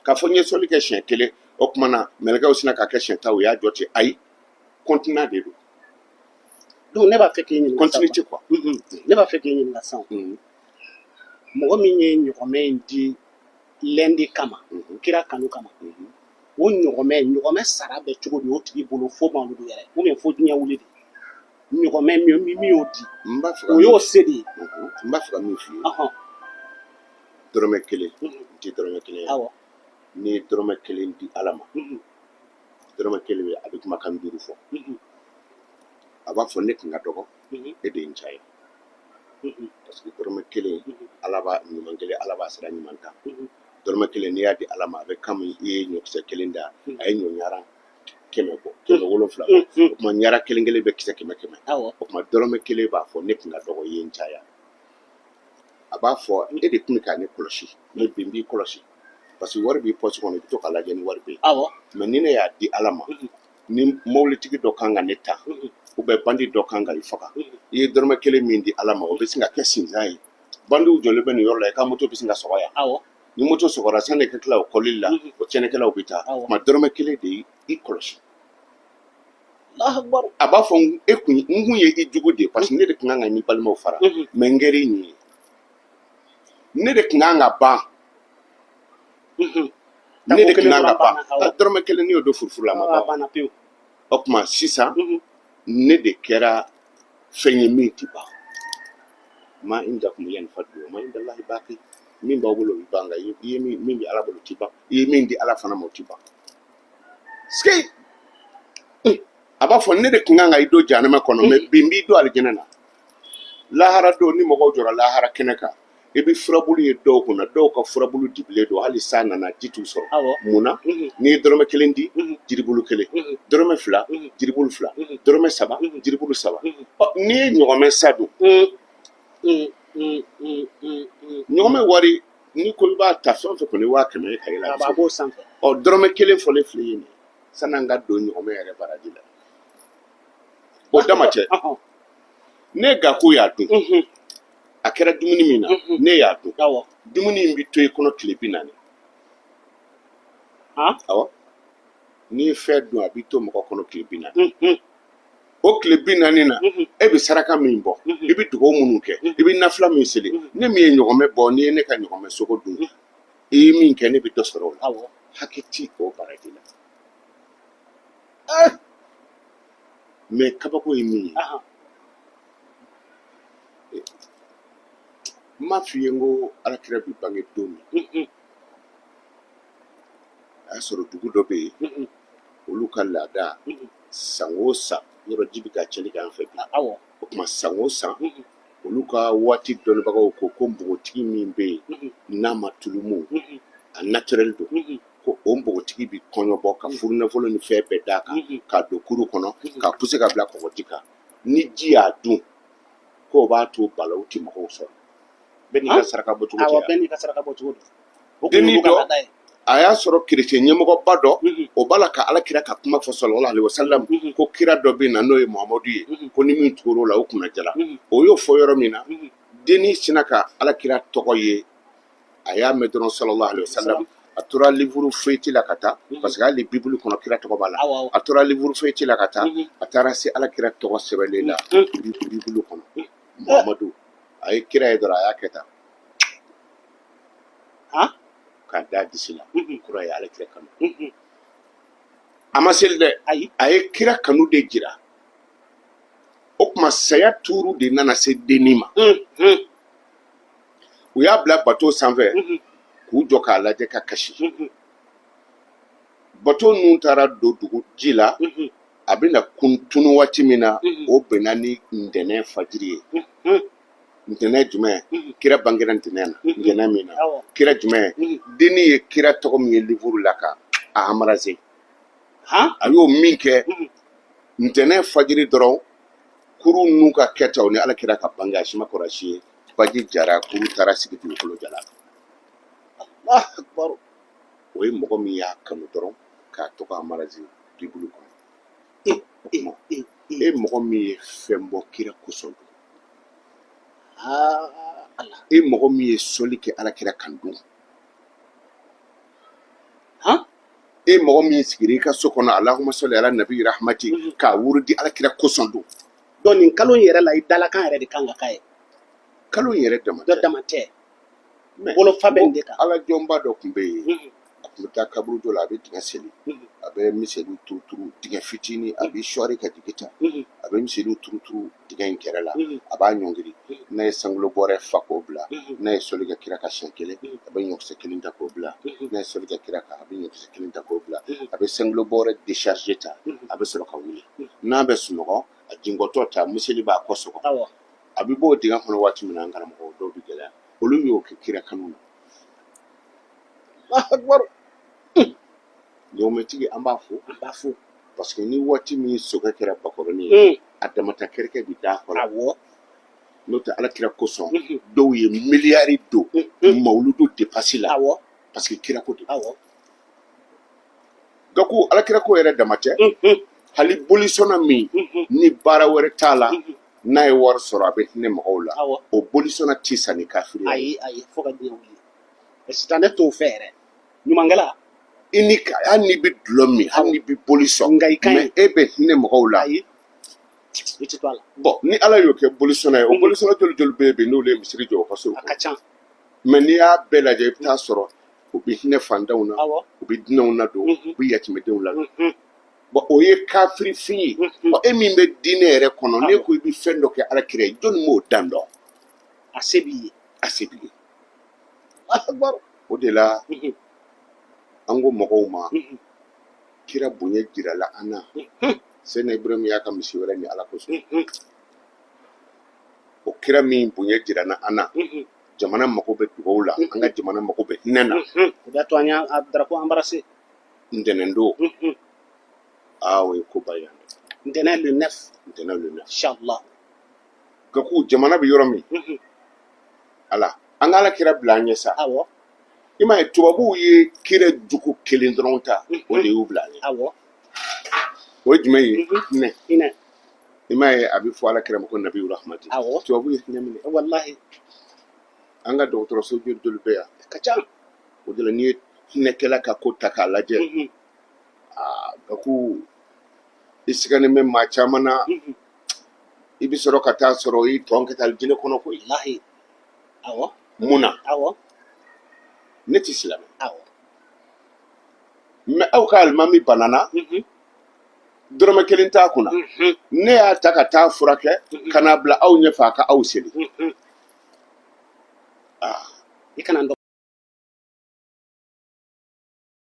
K'a fɔ n ye sɔli kɛ siɲɛ kelen, o tuma na mɛlɛkɛw sinna k'a kɛ siɲɛ 10, u y'a jɔ ten. Ayi, continent de don. Donc ne b'a fɛ k'i ɲininka sisan. Continuité quoi. Ne b'a fɛ k'i ɲininka sisan, mɔgɔ min ye ɲɔgɔmɛ in di lundi kama, kira kanu kama, o ɲɔgɔmɛ sara bɛ cogo di o tigi bolo fo mawuludu yɛrɛ ou bien fo diɲɛ wuli de? Ɲɔgɔmɛ min y'o di, N b'a fɛ ka o min y'o se de ye? N b'a fɛ ka min f'i ye, dɔrɔmɛ kelen n tɛ dɔrɔmɛ kelen ye. N'i ye dɔrɔmɛ kelen di Ala ma, dɔrɔmɛ kelen bɛ, a bɛ kumakan duuru fɔ. A b'a fɔ: ne tun ka dɔgɔ, e de ye n caya. Parce que dɔrɔmɛ kelen, Ala b'a ɲuman kelen, Ala b'a sara ɲuman 10. Dɔrɔmɛ kelen, n'i y'a di Ala ma, a bɛ komi i ye ɲɔkisɛ kelen da, a ye ɲɔ ɲara 100 bɔ, 700 bɔ. O tuma ɲara kelen kelen bɛ kisɛ 100 100. O tuma dɔrɔmɛ kelen b'a fɔ: ne tun ka dɔgɔ, i ye n caya. A b'a fɔ: e de tun bɛ ka ne kɔlɔsi, mais bi n b'i kɔlɔsi, parce que wari b'i pɔsi kɔnɔ, i bɛ to k'a lajɛ ni wari bɛ yen. Mais ni ne y'a di Ala ma, ni mobilitigi dɔ kan ka ne ta ou bien bandi dɔ kan ka i faga, i ye dɔrɔmɛ kelen min di Ala ma, o bɛ sin ka kɛ sinsan ye. Bandiw jɔlen bɛ nin yɔrɔ la, i ka moto bɛ sin ka sɔgɔ yan. Ni moto sɔgɔra, sani ka tila o kɔlili la, o tiɲɛnikɛlaw bɛ taa. Tuma dɔrɔmɛ kelen de y'i kɔlɔsi. Allahu akbar. A b'a fɔ: e kun, n kun ye i jugu de ye, parce que ne de tun kan ka n'i balimaw fara, mais n kɛra i ɲin ye. Ne de tun kan ka ban, ne de tun kan ka ban. Dɔrɔmɛ kelen, n'i y'o don furufuru la, a ma A ban. Banna pewu. O tuma sisan, ne de kɛra fɛn ye min ti ban. Ma indakum yanfadu wa ma indallahi baqi. Min b'aw bolo, o bɛ ban, nka i ye min bɛ Ala bolo, o ti ban. I ye min di Ala fana ma, o ti ban. Sike a b'a fɔ: ne de tun kan ka i don jahanama kɔnɔ, mais bi n b'i don alijinɛ na. Lahara don, ni mɔgɔw jɔra lahara kɛnɛ kan, i bɛ furabulu ye dɔw kunna, dɔw ka furabulu dibilen don, hali san nana, ji t'u sɔrɔ. Mun na? N'i ye dɔrɔmɛ kelen di, jiribulu kelen, dɔrɔmɛ fila, jiribulu fila, dɔrɔmɛ saba, jiribulu saba. Ɔ, n'i ye ɲɔgɔmɛ sa dun, ɲɔgɔmɛ wari, n'i ko i b'a ta fɛn o fɛn kɔni, 100 000 ye ka yɛlɛ. A b'o sanfɛ. Ɔ, dɔrɔmɛ kelen fɔlen filɛ ye nin ye, sanni an ka don ɲɔgɔmɛ yɛrɛ baraji la, o dama cɛ. Ne Gaku y'a dun, a kɛra dumuni min na, ne y'a dun, dumuni in bɛ to i kɔnɔ tile 40. Awɔ, n'i ye fɛn dun, a b'i to mɔgɔ kɔnɔ tile 40. O tile 40 na, e bɛ saraka min bɔ, i bɛ dugawu minnu kɛ, i bɛ nafila min seli, ne min ye ɲɔgɔmɛ bɔ, n'i ye ne ka ɲɔgɔmɛ sogo dun, i ye min kɛ, ne bɛ dɔ sɔrɔ o la. Hakɛ ti o baraji la. Mais kabako ye min ye, n m'a f'i ye n ko Alakira bi bange don min, a y'a sɔrɔ dugu dɔ bɛ yen, olu ka laada, san o san, yɔrɔ ji bɛ ka cɛnni kɛ an fɛ bi. O tuma san o san, olu ka waati dɔnnibagaw ko ko npogotigi min bɛ yen n'a ma tulumu, a naturel don, ko o npogotigi bɛ kɔɲɔ bɔ ka furunafolo ni fɛn bɛɛ d'a kan, k'a don kuru kɔnɔ, k'a pousser ka bila kɔgɔji kan. Ni ji y'a dun, k'o b'a to balawu tɛ mɔgɔw sɔrɔ. Bɛɛ n'i ka saraka bɔcogo tɛ. Bɛɛ n'i ka saraka bɔcogo don. O kun Dennin y'olu ka dɔ laada ye. A y'a sɔrɔ kerecɛn ɲɛmɔgɔba dɔ, o b'a la ka Ala kira ka kuma fɔ, sallallahu alaihi wasallam, ko kira dɔ bɛ na, n'o ye Muhamadu ye, ko ni min tugur'o la, o kunna jala. O y'o fɔ yɔrɔ min na, dennin sinna ka Ala kira tɔgɔ ye. A y'a mɛn dɔrɔn, sallallahu alaihi wasallam, a tora livre feuilleté la ka taa, parce que hali Bible kɔnɔ, kira tɔgɔ b'a la. A tora livre feuilleté la ka taa, a taara se Ala kira tɔgɔ sɛbɛnlen la Bible kɔnɔ, Muhamadu. A ye kira ye dɔrɔn, a y'a kɛ tan k'a da disi la. Kura ye Ala kira kanu. A ma seli dɛ. Ayi. A ye kira kanu de jira. O tuma saya tuuru de nana se dennin ma. U y'a bila bato sanfɛ k'u jɔ k'a lajɛ ka kasi. Bato ninnu taara don dugu ji la, a bɛna kun tunu waati min na, o bɛnna ni ntɛnɛn fajiri ye. Ntɛnɛn jumɛn? Kira bangera ntɛnɛn na. Ntɛnɛn min na, kira jumɛn? Dennin ye kira tɔgɔ min ye livre la, ka a embrasser, a y'o min kɛ ntɛnɛn fajiri dɔrɔn, kurun ninnu ka kɛtaw ni Ala kira ka bange, a si ma kɔrɔ si ye, baji jara, kurun taara sigi dugukolo jala. Allahu akbar. O ye mɔgɔ min y'a kanu dɔrɔn k'a tɔgɔ embrasser Bible kɔnɔ. E mɔgɔ min ye fɛn bɔ kira kosɔn dun, Ala. E mɔgɔ min ye sɔli kɛ Ala kira kan dun. E mɔgɔ min sigira i ka so kɔnɔ, Allahumma salli ala nabi rahmati, k'a wurudi ala kira kosɔn don. Donc nin kalo in yɛrɛ la, i dalakan yɛrɛ de kan ka k'a ye. Kalo in yɛrɛ dama dɔ tɛ. Dama tɛ. Mais bolofa bɛ nin de kan. Ala jɔnba dɔ tun bɛ yen, a tun bɛ taa kaburujɔ la, a bɛ dingɛ seli, a bɛ miseliw turuturu dingɛ fitinin, a bɛ sɔɔri ka jigin tan, a bɛ miseliw turuturu dingɛ in kɛrɛ la, a b'a ɲɔngiri. N'a ye sankolo bɔrɛ fa k'o bila, n'a ye sɔli kɛ kira kan siɲɛ kelen, a bɛ ɲɔkisɛ kelen ta k'o bila. N'a ye sɔli kɛ kira kan, a bɛ ɲɔkisɛ kelen ta k'o bila. A bɛ sankolo bɔrɛ décharger ta, a bɛ sɔrɔ ka wuli. N'a bɛ sunɔgɔ, a jingɔtɔ ta, miseli b'a kɔ sɔgɔ. A bɛ bɔ o dingɛ kɔnɔ waati min na, an karamɔgɔ dɔw bɛ gɛlɛya, olu y'o kɛ kira kanu na. Allahu akbar. Ɲɔgɔmɛtigi, an b'a fo. An b'a fo. Parce que ni waati min sokɛ kɛra bakɔrɔnin ye, a damata kɛrɛkɛ bi d'a kɔrɔ. N'o tɛ, ala kira kosɔn, dɔw ye miliyari don mawuludu dépense la, parce que kira ko de. Gaku, ala kira ko yɛrɛ dama tɛ. Hali bolisɔnna min ni baara wɛrɛ t'a la, n'a ye wari sɔrɔ, a bɛ hinɛ mɔgɔw la. O bolisɔnna tɛ sa ni kafiri ye. Ayi, ayi, fo ka diɲɛ wuli, sitanɛ t'o fɛ yɛrɛ, ɲumankɛla. I ni hali n'i bɛ dulɔ min, hali n'i bɛ boli sɔn, Nka i ka ɲi. mais e bɛ hinɛ mɔgɔw la. Ayi, i tɛ to a la. Bon, ni ala y'o kɛ bolisɔnna ye, o bolisɔnna joli joli bɛ yen bi n'olu ye misiri jɔ o ka so? A ka ca. Mais n'i y'a bɛɛ lajɛ, i bɛ taa sɔrɔ u bɛ hinɛ fantanw na, u bɛ dunanw ladon, u bɛ yatimɛdenw ladon. Bon, o ye kafirifin ye. Ɔ, e min bɛ diinɛ yɛrɛ kɔnɔ, n'e ko i bɛ fɛn dɔ kɛ ala kira ye, jɔnni b'o dan dɔn? A se b'i ye. A se b'i ye. Allahu akbar. O de la, an ko mɔgɔw ma, kira bonya jirala an na. Seyidina Ibrahim y'a ka misi wɛrɛ ni ala kosɔn. O kira min bonya jirala an na, jamana mako bɛ dugawu la, an ka jamana mako bɛ hinɛ na. O de y'a to an y'a drapeau embrasser. Ntɛnɛn don, aa, o ye koba ye. Ntɛnɛn le 9. Ntɛnɛn le 9. Inshallah. Gaku, jamana bɛ yɔrɔ min, ala an ka ala kira bila an ɲɛ sa. I m'a ye, tubabuw ye kira jugu kelen dɔrɔn ta, o de y'u bila an ɲɛ. O ye jumɛn ye? Hinɛ. Hinɛ. I m'a ye, a bɛ fɔ ala kira ma ko nabi rahmati. Tubabu ye hinɛ minɛ. Wallahi. An ka dɔgɔtɔrɔso joli joli bɛ yan? A ka ca. O de la, n'i ye hinɛkɛla ka ko ta k'a lajɛ, aa, Gaku, i siganen bɛ maa caman na. I bɛ sɔrɔ ka taa sɔrɔ i tɔn ka taa jinɛ kɔnɔ koyi. Wallahi, awɔ. Mun na? Ne tɛ silamɛ, mais aw ka alimami banana, dɔrɔmɛ kelen t'a kunna. Ne y'a ta ka taa furakɛ ka n'a bila aw ɲɛfɛ, a ka aw seli. I kana n dɔn.